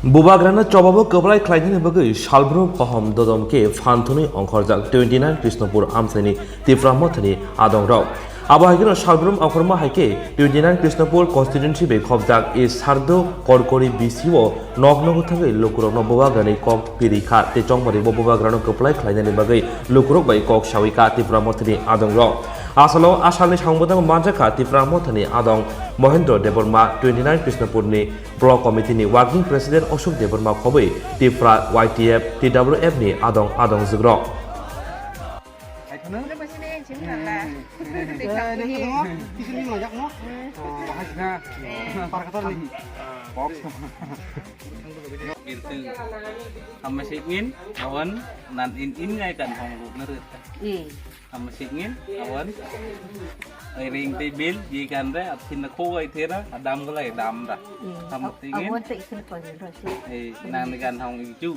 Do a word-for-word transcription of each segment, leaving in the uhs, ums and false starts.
Bubagrano chobabo kwplai khlainani bagwi salbrum kaham dodom khe phan thwnwi ongkhorjak twenty nine Krishnapur amchaini Tipra Mothani adongrok. Abo hai kheno salbrum ongkhorma hai khe twenty nine Krishnapur constituency bai khopjak e Sardo Korkori B C o nok nogo thangwi lukurokno Bubagrani kok piri kha tei chongmari bo Bubagrano kwplai khlainani bagwi lukurok bai kok sawi kha Tipra Mothani adongrok. Asalo asalni samung bwtang manjak kha Tipra Mothani adong Mohendro Debbarma twenty nine Krishnapurni Block Committee ni Working President Ashok Debbarma khobwi Tipra Y T F, T W F ni adong adong jwkrok. Birthing. Hama sikmin, awan nan in in ngai kan hong lut na rut. Hama sikmin, awan. Ai ring te bil, di kan re, at hin na ko ai thera, adam galai dam da. Hama sikmin. Awan te isin ko ni ro si. Eh, nan kan hong iju.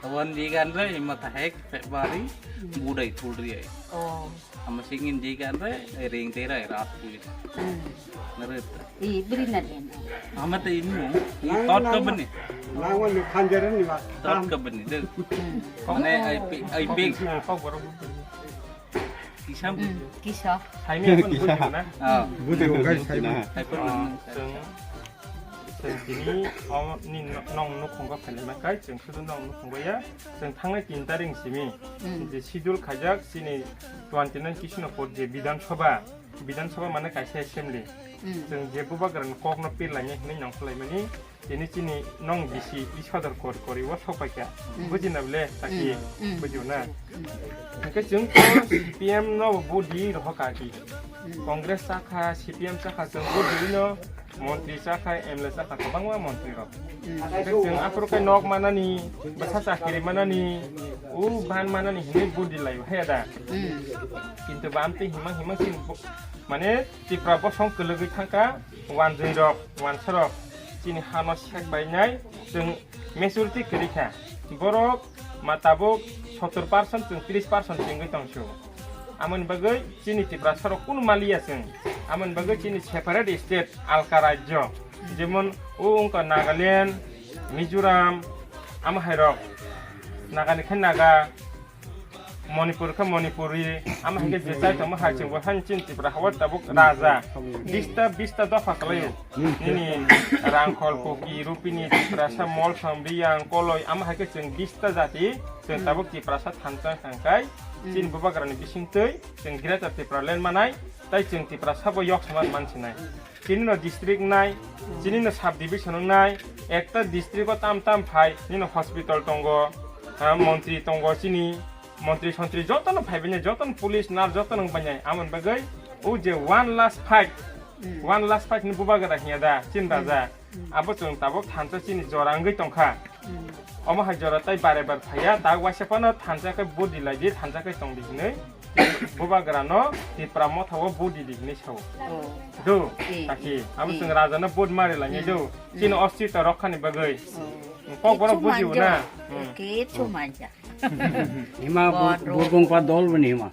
Awan di kan re, ima ta hek, February, budai thul ri ai. Oh. Hama sikmin di kan re, ai ring te rai rat kui. Na rut. I bri na den. Hama te imu, i tot ka bani. Nang wan khanjaran ni ba. Tot ka bani de. Mane ai pi, ai pi. Kisam. Kisa. Hai ni pun kisa na. Ah. Bujo guys, hai ni. Hai pun. Chwng, chwng tini o ni nong nukhungo phailai ma kai, chwng sudu nong nukhungo ya. Chwng thangnai tin tarik simi je schedule khaijak chini twenty nine Krishnapur je Bidhan Sabha, Bidhan Sabha mane kaisa assembly. Chwng je Bubagrani kokno pirlainai hinwi nongkhorlaimani, tini chini nong bisi i sodor kor kori o sok paikha. Buji na bole, taki buji na. Hwnkhe chwng to C P M no budi rohor kaki. Congress chakha, C P M chakha, chwng budi no montri chakha, M L A chakha, kwbangma montri rok. Hwnkhe chwng aphuru khe nok manani, bwsa chakiri manani, u ban manani hinwi budi lai hai da. Kintu bam twi himang himang sin bo-, mane Tipra bosong kwlwgwi thangkha, wanjwi rok, wansa rok, chini hano sek bainai, chwng majority kwrwi kha. Borok ma tabuk sottor percent chwng tris percent chengwi tongsu. Amoni bagwi chini Tiprasa rok kunu maliya chwng. Amoni bagwi chini separate state, alka rajyo. Jemon o wngkha Nagaland, Mizoram, amo hai rok. Naga ni khe Naga, Manipur khe Manipuri, amo hai khe je chai tongma hai chwng bo hai chini Tipra hao tabuk raja. Bista, bista dopha kwlaio. Nini Rangkhol, Kuki, Rupini, Tiprasa, Molsom, Riyang, Koloi, amo hai khe chwng bista jati, chwng tabuk Tiprasa thansa hwnkha kai, chini Bubagrani bisingtwi chwng Greater Tipraland manai, tai chwng Tiprasa bo yok saman mansinai. Chini no district wngnai, chini no sub division wngnai, ekta district o tam tam phai, nini hospital tongo, ah, montri tongo, chini montri sontri joto no phai bini, joto no police, nurse joto no wng bini, amoni bagwi o je one last fight, one last fight ni Bubagra hiya da, chini raja. Abo chwng tabuk thansa chini jora wngwi tongkha. Omo hai jora tai bare bar phaiya, ta waisa phano thansa khe budi lai di, thansa khe tong di hinwi. Bubagra no Tipra Motha o budi di hinwi sao. Do, taki, abo chwng raja no bud mari lai do. Chini ostito rokha ni bagwi. Kok borok bujibo na. Kichu manja. Hima burgong pa dol bini hima.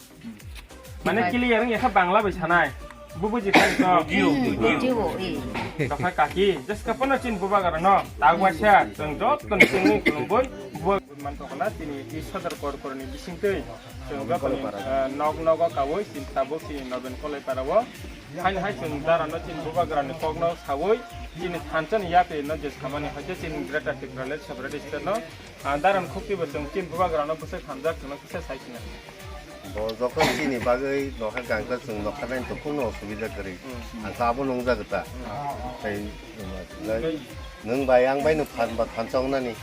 Mane clear wngya kha Bangla bai sanai. Bo buji kha to. Bujibo, eh. Dokha kaki, jeska pono chini Bubagra no. Tagwaisa, chwng joto ni chini khulumbo. Bo man to kala chini i sodor kor kor ni bisingtwi. Chwng joto ni, eh, nok nogo kawi chini tabuk chini Noben Kolai para o. Haini hai chwng dara no chini Bubagra ni kok no sawi chini thansa ni yapri no je samani hai je chini Greater Tipraland separate state no. Ah, daran khukti bo chwng chini Bubagrano bwswk hamjak hwnwi kisa sai sinai. Bo jokhon chini bagwi nokha gangsa chwng nokha nai to kuno osubida kwrwi. Ang khe abo nungjago ta. Tei nwng bai ang bai no phan ba thansa wngnani.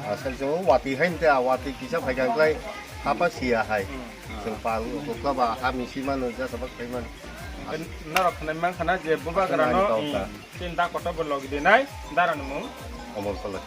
Asai chwng watwi hai te a watwi kisa phai kang klai hapa siya hai. Chwng pal kokla ba ha misi mano jasa bak khai mano. Norok khnai mang khana je Bubagrano. Chini da kotor bo logi dinai, dara ni mung? Omor Koloi.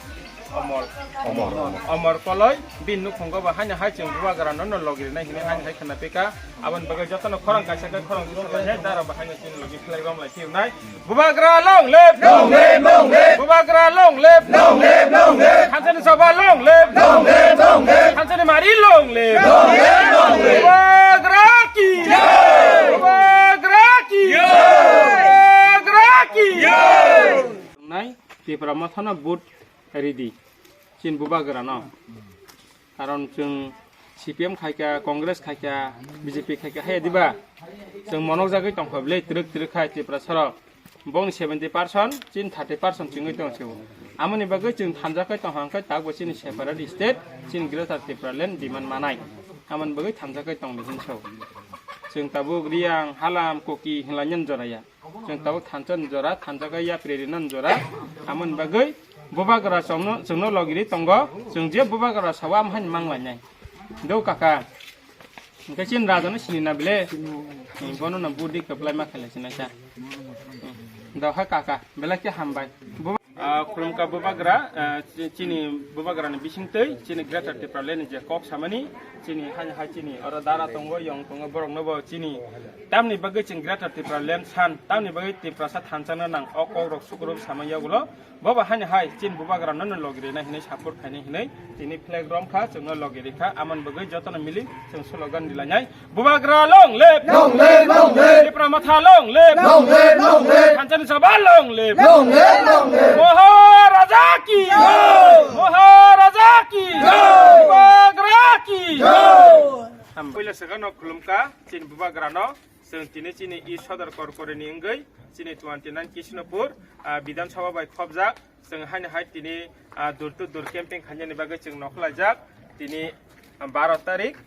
Omor. Omor, Omor. Omor Koloi, bini nukhungo bo haino hai chwng Bubagra no, no logi rinai hinwi haino hai khwna pika. Aboni bagwi jotono khorang kaisa khe khorang kisa khe dara bo haino chini logi khlai rom lai phiyo nai. Bubagra long live! Long live, long live! Bubagra long live! Long live, long live! Thansani Sabha long live! Long live, long live! Thansani Mari long live! Long live, long live! Bubagra ki! Jai! Bubagra ki! Jai! Bubagra ki! Jai! Nai, Tipra Mothano vote Ridi, chini bubagra no. Karon chwng C P M khaikha, Congress khaikha, B J P khaikha, hai diba? Chwng monok jagwi tongkha bwle, twrwk twrwk khai Tripura sarok. Bongni seventy percent, chini thirty percent chwngwi tong sio. Amoni bagwi chwng thanjakwi tongkha hwnkhe tabukbo chini separate state, chini Greater Tipraland demand manai. Amoni bagwi thanjakwi tongdi hinso. Chwng tabuk Riyang, Halam, Kuki hinlainani joraya. Chwng tabuk thansa ni jora, thansa khe yapri rina ni jora. Amoni bagwi bubagra chwngno, chwngno logiri tongo. Chwng je bubagra sawa amhani manglainai. Do kaka. Hwnkhe chini raja no sini na bile? Bono no budi kwplai ma khailai sinai sa. Do ha kaka, belai khe hambai. Ah, khulumkha bubagra, ah, chi-, chini bubagrani bisingtwi, chini Greater Tipraland ni je kok samani, chini hai, hai chini oro dara tongo, yong tongo, borokno bo chini tamni bagwi chini Greater Tipraland san, tamni bagwi Tiprasa thansa no nang, o kok rok sukurub samani yagulo, bobo haino hai chini bubagra no logi rina hinwi support khainai hinwi tini flag romkha, chwngno logi rikha, amoni bagwi jotono mili chwng slogan rilainai. Bubagra long live! Long live, long live! Tipra Motha long live! Long live, long live! Thansa ni Sabha long live! Long live, long live! Maharaja ki! Jai! Maharaja ki! Jai! Bubagra ki! Jai! Puila swkang no khulumkha chini bubagra no, chwng tini chini i sodor korkori ni wngwi chini twenty nine Kishnopur, ah, Bidhan Sabha bai khobjak. Chwng haino hai tini, ah, door to door camping khainani bagwi chwng nokhorlaijak. Tini, ah, baro tarik,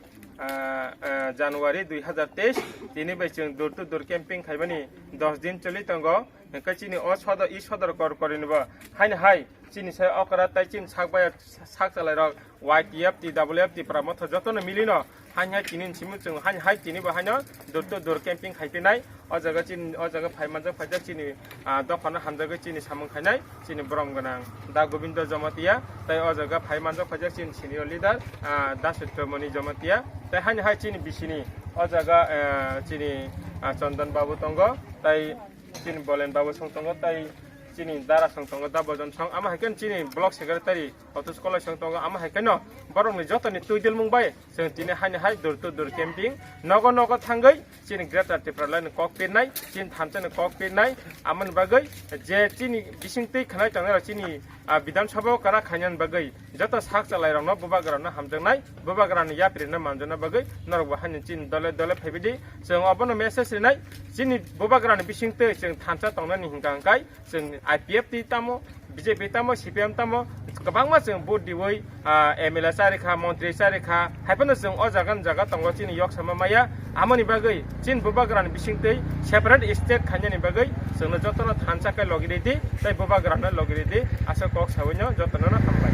ah, ah, January dui hazar teis, tini bai chwng door to door camping khaimani dos din choli tongo. Hwnkhe chini o sodor, i sodor korkori ni bo haino hai chini sai okra tai chini sak bai sak chalai rok Y T F, T W F, Tipra Motha jotono milino haino hai tini simi chwng haino hai tini bo haino door to door camping khai pinai. O jaga chini, o jaga phai manjak phaijak chini, ah, dophano hamjagwi chini samung khainai, chini borom gwnang Da Gobindo Jamatia, tai o jaga phai manjak phaijak chini senior leader, ah, Da Sutramani Jamatia, tai haino hai chini bisini o jaga, eh, chini, ah, Chandan Babu tongo, tai chini Bolen Babu song tongo, tai chini Dara song tongo, Da Bojon song, amo hai khe chini block secretary Otus Kolai song tongo, amo hai kheno borokni jotoni twi dilmung bai chwng tini haino hai door to door camping, nogo nogo thangwi chini Greater Tipraland ni kok pirnai, chini thansa ni kok pirnai, amoni bagwi je chini bising twi khanai tongnai rok chini, ah, Bidhan Sabha o kana khainani bagwi joto sak chalai rokno bubagra rokno hamjaknai, bubagra ni yapri no manjakna bagwi norok bo haino chini dole dole phaibidi chwng obono message rinai, chini bubagra ni bising twi chwng thansa tongnani hwnkha hwnkhe chwng I P F T tamo, B J P tamo, C P M tamo, kwbangma chwng vote diwi, ah, M L A chari kha, montri chari kha, hai phano chwng o jaga ni jaga tongo chini yok sama maya. Amoni bagwi chini bubagra ni bising twi separate state khainani bagwi chwngno jotono thansa khe logi ridi, tei bubagra no logi ridi, aswk kok sawi no jotono no hambai.